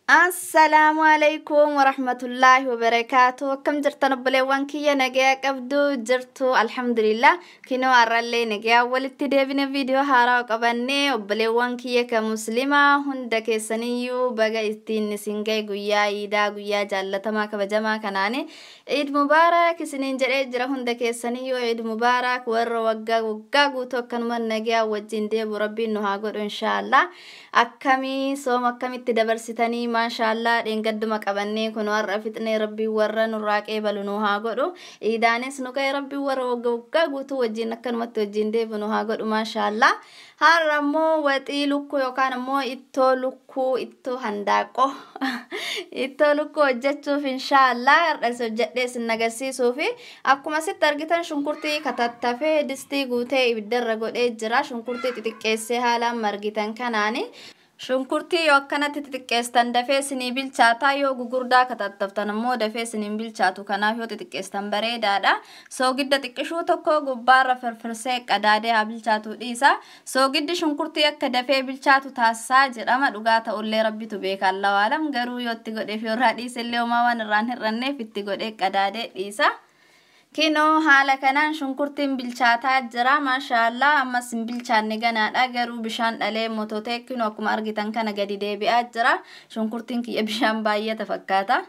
Assalaamu alaikum warahmatullaahi wabarakaatu. Akkam jirtan obboleewwan kiyya? Nagayaa qabdu jirtu? Alhamdulillah. Kinoo har'allee nagayaa walitti deebine, viidiyoo haaraa qabannee. Obboleewwan kiyya kan muslimaa hunda keessaniyyuu baga ittiin isin gahe guyyaa iidaa, guyyaa jaallatamaa kabajamaa kanaani Iid mubaarak isiniin jedhee jira. Hunda keessaniyyuu Iid mubaarak. Warra waggaa waggaa guutuu akkanuma nagayaa wajjin deebu rabbiin nu haa godhu inshaallah. Akkamii sooma, akkamitti dabarsitanii? Maashaallah, dheengadduma qabannee kun har'a fixnee, rabbiin warra nurraa qeebalu nu haa godhu. Iidaanis nu ga'e, rabbiin warra waggaa waggaa guutuu wajjin akkanumatti wajjin deebu nu haa godhu. Maashaallah, har'a immoo waxii lukkuu yookaan immoo ittoo lukkuu, ittoo handaaqqoo, ittoo lukkuu hojjechuuf inshaallah har'as hojjedhee isin agarsiisuufi. Akkuma asitti argitan shunkurtii katattafee distii guutee ibiddarra godhee jira. Shunkurtii xixiqqeessee haalaan margitan kanaani. Shunkurtii yoo akkanatti xixiqqeestan dafee isinii bilchaataa, yoo gugurdaa katattaftan immoo dafee isiniin bilchaatu. Kanaaf yoo xixiqqeestan bareedaadha. Soogidda xiqqishuu tokko gubbaarra firfirsee qadaadee haa bilchaatu dhiisa. Soogiddi shunkurtii akka dafee bilchaatu taasisaa jedhama. Dhugaa ta'ullee rabbitu beeka, Allahu alam. Garuu yoo itti godheef yoo irraa dhiise illee homaa waan irraan hir'anneef itti godhee qadaadee dhiisa. Kinoo haala kanaan shunkurtiin bilchaataa jira. Maashaallah, ammas hin bilchaanne, ganaadha. Garuu bishaan dhalee mototee kinoo akkuma argitan kana gadi deebi'aa jira. Shunkurtiin kiyya bishaan baay'ata fakkaata.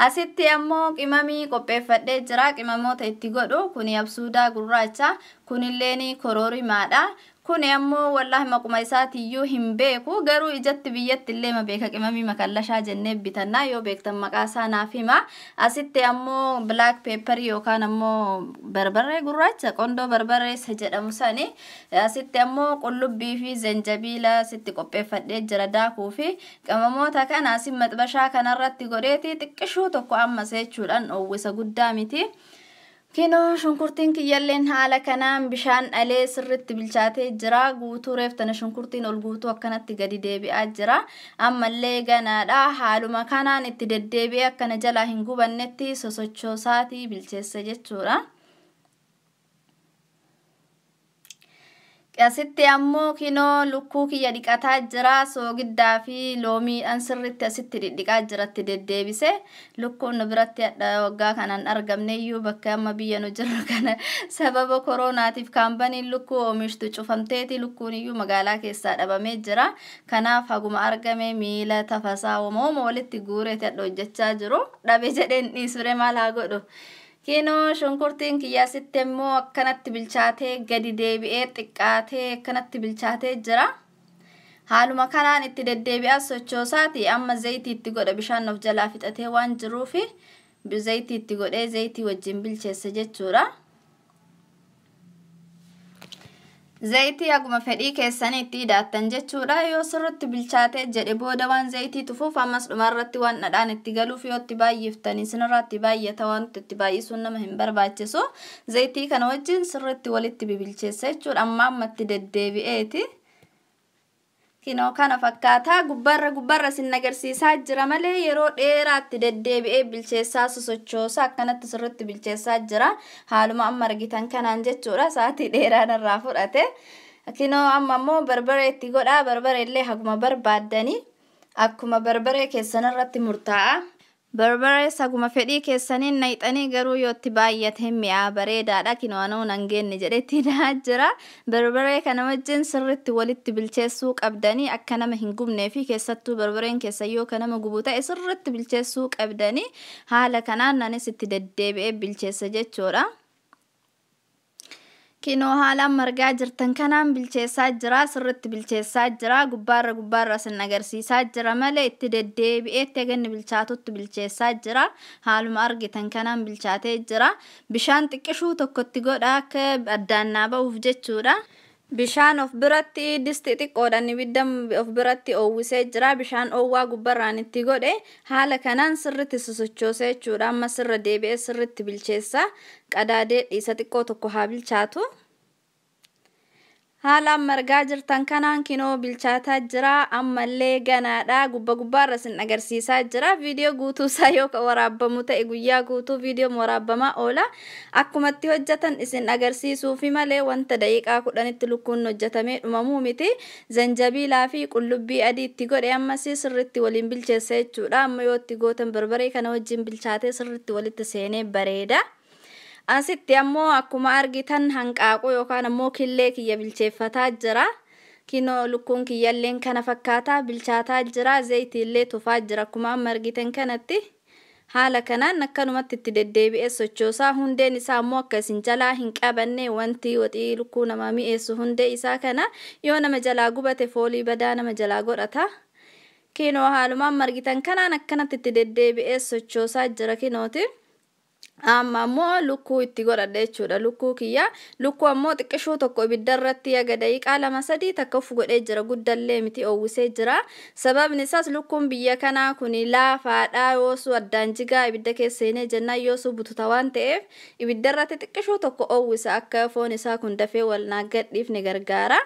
Asitti ammoo qimamii qopheeffadhee jira. Qimamoota itti godhu kuni absuudaa gurraacha, kunilleen kororimaadha. Kuni ammoo wallaahi maquma isaatiiyyuu hin beeku, garuu ijatti biyyatti illee ma beeka, qimamii makallashaa jennee bitannaa. Yoo beektan maqaa isaa naaf hima. Asitti ammoo black pepper yookaan ammoo barbarree gurraacha, qondoo barbarree isa jedhamu sani. Asitti ammoo qullubbii fi zanjabiila asitti qopheeffadhee jira daakuu fi qimamoota kana asin maxbashaa kanarratti godheeti xiqqishuu tokko ammas jechuudhaan dhoowwisa, guddaa miti. Kinoo shunkurtiin kiyyalleen haala kanaan bishaan dhalee sirritti bilchaatee jira. Guutuu reeftana shunkurtiin ol guutuu akkanatti gadi deebi'aa jira. Ammallee ganaadha. Haaluma kanaan itti deddeebi'ee akkana jalaa hin gubannetti sosochoosaatii bilcheessa jechuudha. Asitti ammoo kinoo lukkuu kiyya dhiqataa jira. Soogiddaa fi loomiidhaan sirritti asitti dhidhiqaa jiratti deddeebise. Lukkuun nu biratti waggaa kanaan argamne iyyuu, bakka amma biyya nu jirru kana sababa koroonaatiif kaampaniin lukkuu oomishtu cufamteeti, lukkuun iyyuu magaalaa keessaa dhabamee jira. Kanaaf haguma argame miila tafasaa homooma walitti guureeti hadha hojjechaa jiru. Dhabe jedheen dhiisure, maal haa godhu. Kinoo shunkurtiin kiyya asitti immoo akkanatti bilchaatee gadi deebi'ee xiqqaatee akkanatti bilchaatee jira. Haaluma kanaan itti deddeebi'aa sochoosaati amma zayitii itti godha. Bishaan of jalaa fixatee waan jiruufi zayitii itti godhee zayitii wajjin bilcheessa jechuudha. Zayitii haguma fedhii keessanii itti hidhaattan jechuudha. Yoo sirriitti bilchaatee jedhe booda waan zayitii tufuuf, ammas dhumarratti waan dhadhaan itti galuuf yoo itti baay'iftanii isinirraa itti baay'ata, wanti itti baay'isuun nama hin barbaachisu. Zayitii kana wajjin sirriitti walitti bibilcheessa jechuudha. Amma ammatti deddeebi'eeti. Kinoo kana fakkaataa, gubbaarra gubbaarra isin agarsiisaa jira malee yeroo dheeraatti deddeebi'ee bilcheessaa sosochoosaa akkanatti sirriitti bilcheessaa jira. Haaluma amma argitan kanaan jechuudha. Sa'aatii dheeraan irraa fudhate. Kinoo amma immoo barbaree itti godhaa. Barbaree illee haguma barbaaddanii, akkuma barbaree keessan irratti murtaa'a. Barbaree haguma fedhii keessaniin nayxanii, garuu yoo itti baay'ate mi'aa, bareedaadha. Kinoo anuu nan geenne jedhetti hidhaa jira. Barbaree kana wajjin sirriitti walitti bilcheessuu qabdanii akka nama hin gubnee fi keessattuu barbareen keessa yoo ka nama gubu ta'e sirriitti bilcheessuu qabdanii. Haala kanaan anis itti deddeebi'ee bilcheessa jechuudha. Kinoo haalaan margaa jirtan kanaan bilcheessaa jira. Sirriitti bilcheessaa jira. Gubbaarra gubbaarra isin agarsiisaa jira malee itti deddeebi'eetti haganni bilchaatutti bilcheessaa jira. Haaluma argitan kanaan bilchaatee jira. Bishaan xiqqishuu tokkotti godha akka addaan naa ba'uuf jechuudha. Bishaan of biratti disti xiqqoodhaan ibidda of biratti oowwisee jira. Bishaan oowwaa gubbarraan itti godhe, haala kanaan sirriitti sosochoosee jechuudha. Amma sirra deebi'ee sirriitti bilcheessa. Qadaadee dhiisa, xiqqoo tokko haa bilchaatu. Haala amma argaa jirtan kanaan kinoo bilchaataa jira. Ammallee ganaadha. Gubba gubbaarra isin agarsiisaa jira. Viidiyoo guutuu isaa yoo ka waraabbamu ta'e guyyaa guutuu viidiyoon waraabbamaa oola. Akkumatti hojjetan isin agarsiisuufi malee wanta daqiiqaa 10tti lukkuun hojjetamee dhumamuu miti. Zanjabiilaa fi qullubbii adii itti godhe ammas sirriitti waliin bilcheessa jechuudha. Amma yoo itti gootan barbaree kana wajjin bilchaatee sirriitti walitti seenee bareeda. Asitti ammoo akkuma argitan hanqaaquu yookaan ammoo killee kiyya bilcheeffataa jira. Kinoo lukkuun kiyyalleen kana fakkaataa bilchaataa jira. Zayitiillee tufaa jira akkuma amma argitan kanatti. Haala kanaan akkanumatti itti deddeebi'ee sochoosaa. Hundeen isaa ammoo akka isin jalaa hin qabanne wanti waxii lukkuu namaa mi'eessu hundee isaa kana yoo nama jalaa gubate foolii badaa nama jalaa godhata. Kinoo haaluma amma argitan kanaan akkanatti itti deddeebi'ee sochoosaa jira kinooti. Amma ammoo lukkuu itti godhadha jechuudha. Lukkuu kiyya. Lukkuu ammoo xiqqishuu tokko ibidda irratti haga daqiiqaa 2-3 takka uf godhee jira. Guddallee miti oowwisee jira. Sababni isaas lukkuun biyya kanaa kun laafaadha. Yoosuu addaan jigaa ibidda keessa seenee jennaan yoosuu bututa waan ta'eef ibidda irratti xiqqishuu tokko oowwisa akka foon isaa kun dafee wal naaggadhiifne gargaara.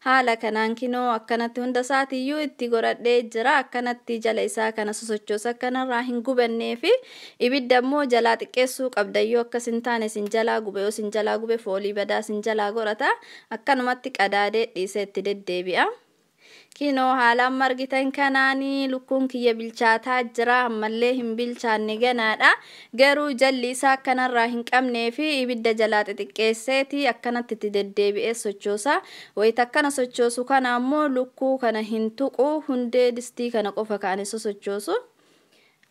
Haala kanaan kinoo akkanatti hunda isaatiiyyuu itti godhadhee jira. Akkanatti jala isaa kana sosochoosa akkanarraa hin gubannee fi ibidda immoo jalaa xiqqeessuu qabda. Yoo akkas hin taane isin jalaa gube, yoo isin jalaa gube foolii badaa isin jalaa godhata. Akkanumatti qadaadee dhiisee itti deddeebi'a. Kinoo haala amma argitan kanaanii lukkuun kiyya bilchaataa jira. Ammallee hin bilchaanne ganaadha. Garuu jalli isaa akkanarraa hin qabnee fi ibidda jalaa xixiqqeesseeti akkanatti itti deddeebi'ee sochoosa. Wayita akkana sochoosu kana ammoo lukkuu kana hin tuqu, hundee distii kana qofa kaane sosochoosu.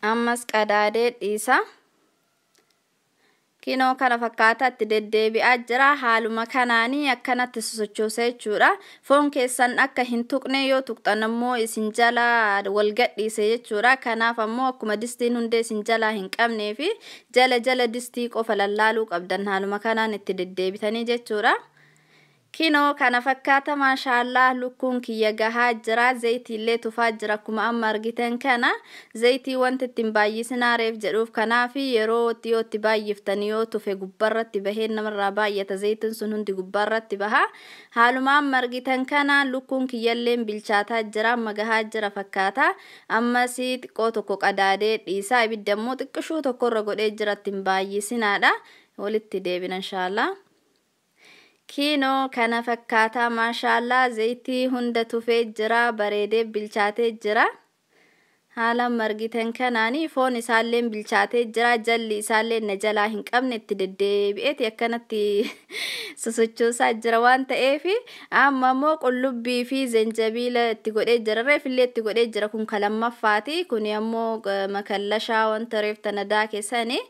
Ammas qadaadee dhiisa. Kinoo kana fakkaataa itti deddeebi'aa jira. Haaluma kanaanii akkanatti sosochoosa jechuudha. Foon keessan akka hin tuqne, yoo tuqxan ammoo isin jalaa wal gadhiise jechuudha. Kanaaf ammoo akkuma distiin hundee isin jalaa hin qabnee fi jala jala distii qofa lallaaluu qabdan haaluma kanaan itti deddeebitanii jechuudha. Kinoo kana fakkaata, maashaallaa, lukkuun kiyya gahaa jira. Zayitiillee tufaa jira akkuma amma argitan kana. Zayitii wanti ittiin baay'isinaa reef jedhuuf kanaaf yeroo yoo itti baay'iftan yoo tufe gubbaarratti bahee namarraa baay'ata, zayitiin sun hundi gubbaarratti baha. Haaluma amma argitan kana lukkuun kiyyalleen bilchaataa jira, amma gahaa jira fakkaata. Ammas xiqqoo tokko qadaadee dhiisa. Ibidda immoo xiqqishuu tokkorra godhee jira, ittiin baay'isinaadha. Walitti deebina inshaallaa. Kinoo kana fakkaataa, maashaallaa, zayitii hunda tufee jira, bareedee bilchaatee jira. Haala margitan kanaanii foon isaallee bilchaatee jira. Jalli isaallee na jalaa hin qabne itti deddeebi'eeti akkanatti sosochoosaa jira waan ta'eef amma immoo qullubbii fi zanjabiila itti godhee jira. Reefillee itti godhee jira, kun kan lammaffaati. Kun ammoo makallashaa wanta reef tana daakessanii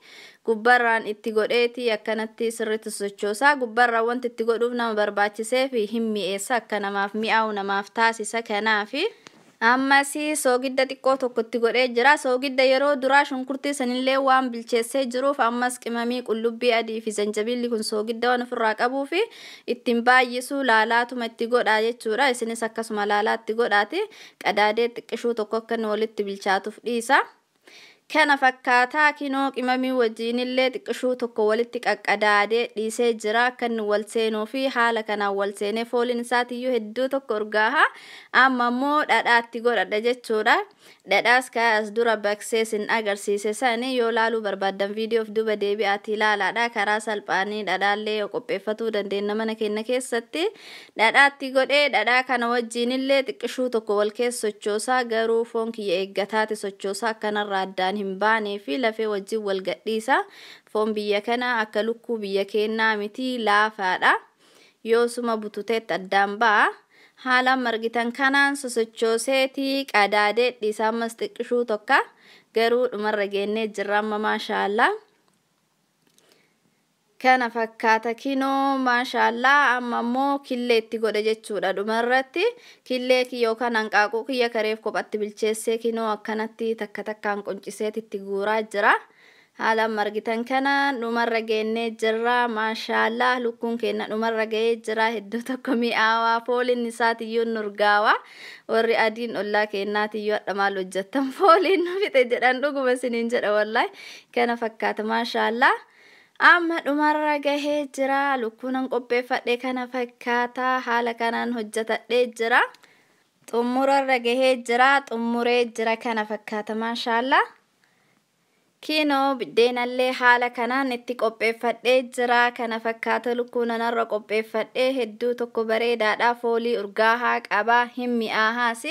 gubbarraan itti godheeti akkanatti sirriitti sochoosaa. Gubbarraan wanti itti godhuuf nama barbaachisee fi hin mi'eessa, akka namaaf mi'aawu namaaf taasisa. Kanaafi ammas soogidda xiqqoo tokko itti godhee jira. Soogidda yeroo duraa shunkurtii sanillee waan bilcheessee jiruuf ammas qimamii qullubbii adii fi zanjabiilli kun soogidda waan ofirraa qabuu fi ittiin baay'isuu laalaatuma itti godhaa jechuudha. Isinis akkasuma laalaa itti godhaati. Qadaadee xiqqishuu tokko akka inni walitti bilchaatuuf dhiisa. Kana fakkaataa kinoo qimamii wajjiinillee xiqqishuu tokko walitti qaqqadaadee dhiisee jira akka inni wal seenuu fi haala kanaan wal seenee fooliin isaatiiyyuu hedduu tokko urgaaha. Amma immoo dhadhaatti godhadha jechuudha. Dhadhaas kaas dura baqsee isin agarsiise sani yoo laaluu barbaaddan viidiyoof duuba deebi'aatii ilaalaadha. Karaa salphaanii dhadhaallee qopheeffatuu dandeenya mana keenya keessatti. Dhadhaatti godhee dhadhaa kana wajjiinillee xiqqishuu tokko wal keessa sochoosaa, garuu foon kiyya eeggataati sochoosaa akkanarraa addaan hin baanee fi lafee wajjin wal gadhiisa. Foon biyya kana akka lukkuu biyya keenyaa miti, laafaadha. Yoosuma bututeetti addaan ba'a. Haala margitan kanaan sosochooseetii qadaadee dhiisa ammas xiqqishuu tokko, garuu dhumarra geennee jirra amma, maashaallaa. Kana fakkaata kinoo, maashaallaa, amma immoo killee itti godhe jechuudha dhumarratti. Killee kiyya yookaan hanqaaquu kiyya kareef kophatti bilcheessee kinoo akkanatti takka takkaan qonciseet itti guuraa jira. Haala margitan kana dhumarra geennee jirra, maashaallaa, lukkuun keenya dhumarra ga'ee jira. Hedduu tokko mi'aawaa, fooliin isaatiyyuu nurgaawaa. Warri adiin ollaa keenyaatiyyuu hadha maal hojjettan fooliin nu fixe jedhan, dhuguma isiniin jedha wallaahi. Kana fakkaata, maashaallaa. Amma dhumarra gahee jira. Lukkuunan qopheeffadhe kana fakkaata. Haala kanaan hojjetadhee jira. Xumurarra gahee jira. Xumuree jira kana fakkaata maashaallaa. Kinoo biddeenallee haala kanaan itti qopheeffadhee jira. Kana fakkaata lukkuunanarra qopheeffadhee hedduu tokko bareedaadha. Foolii urgaahaa qaba. Hin mi'aahaas.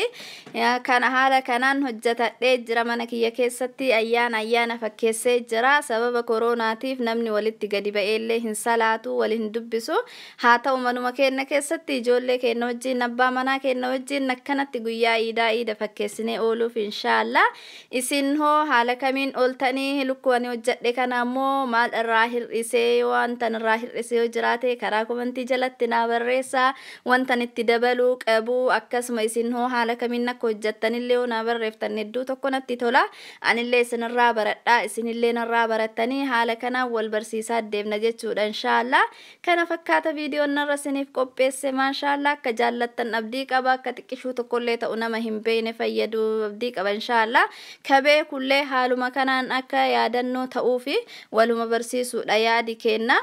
Kana haala kanaan hojjetadhee jira. Mana kiyya keessatti ayyaana ayyaana fakkeessee jira. Sababa koroonaatiif namni walitti gadi ba'eellee hin salaatu, wal hin dubbisu. Haa ta'u manuma keenya keessatti ijoollee keenya wajjin, abbaa manaa keenya wajjin akkanatti guyyaa iidaa iida fakkeessinee ooluuf inshaallah. Isin hoo haala kamiin ooltanii? Lukkuu ani hojjedhe kana ammoo maal irraa hir'isee, wantan irraa hir'isee yoo jiraate karaa komantii jalatti naa barreessaa, wantan itti dabaluu qabu. Akkasuma isin hoo haala kamiin akka hojjettanillee yoo naa barreeftan hedduu tokko natti tola. Anillee isinirraa baradhaa, isinillee narraa barattanii haala kanaan wal barsiisaa deemna jechuudha inshaallah. Kana fakkaata viidiyoon narra isiniif qopheesse maashaallaa. Akka jaallattan abdii qaba. Akka xiqqishuu tokkollee ta'u nama hin beekne fayyadu abdii qaba inshaallah. Kabee kullee haaluma kanaan akka yaadannoo ta'uufi waluma barsiisuudha yaadi kenna.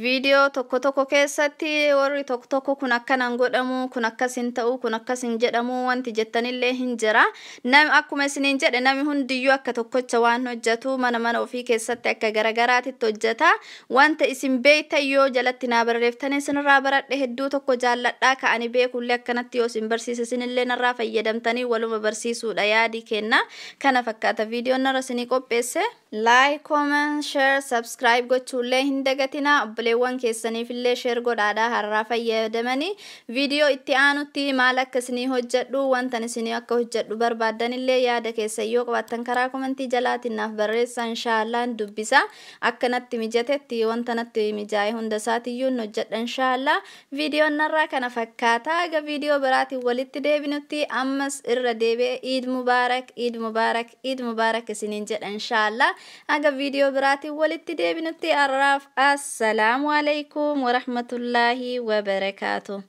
Viidiyoo tokko tokko keessatti warri tokko tokko kun akkanaan godhamu, kun akkas hin ta'u, kun akkas hin jedhamu wanti jettanillee hin jira. Nami akkuma isiniin jedhe nami hundiyyuu akka tokkocha waan hojjetu mana mana ofii keessatti akka garagaraatitti hojjeta. Wanta isin beektan yoo jalatti naa barreeftan isinirraa baradhe hedduu tokko jaalladhaa. Ka'anii beekullee akkanatti yoo isin barsiise isinillee narraa fayyadamtanii waluma barsiisuudha yaadi kenna. Kana fakkaata viidiyoon narra isinii qopheesse. Like, comment, share, subscribe gochuullee hin dagatinaa. Obboleewwan keessaniifillee share godhaadhaa har'aa fayyadamanii. Viidiyoo itti aanutti maal akka isinii hojjedhu, wantan isinii akka hojjedhu barbaaddanillee yaada keessan yoo qabaattan karaa komentii jalaatiin naaf barreessaa, inshaallah dubbisa. Akka natti mijatetti wanta natti mijaa'e hunda isaatiyyuu hojjedha inshaallah. Viidiyoon narraa kana fakkaata. Aga viidiyoo biraatiin walitti deebinutti ammas irra deebi'ee Iid Mubaarak, Iid Mubaarak, Iid Mubaarak isiniin jedha inshaallah. Aga viidiyoo biraatiin walitti deebinutti har'aaf assalaamu alaikum warahmatullaahi wabarakaatu.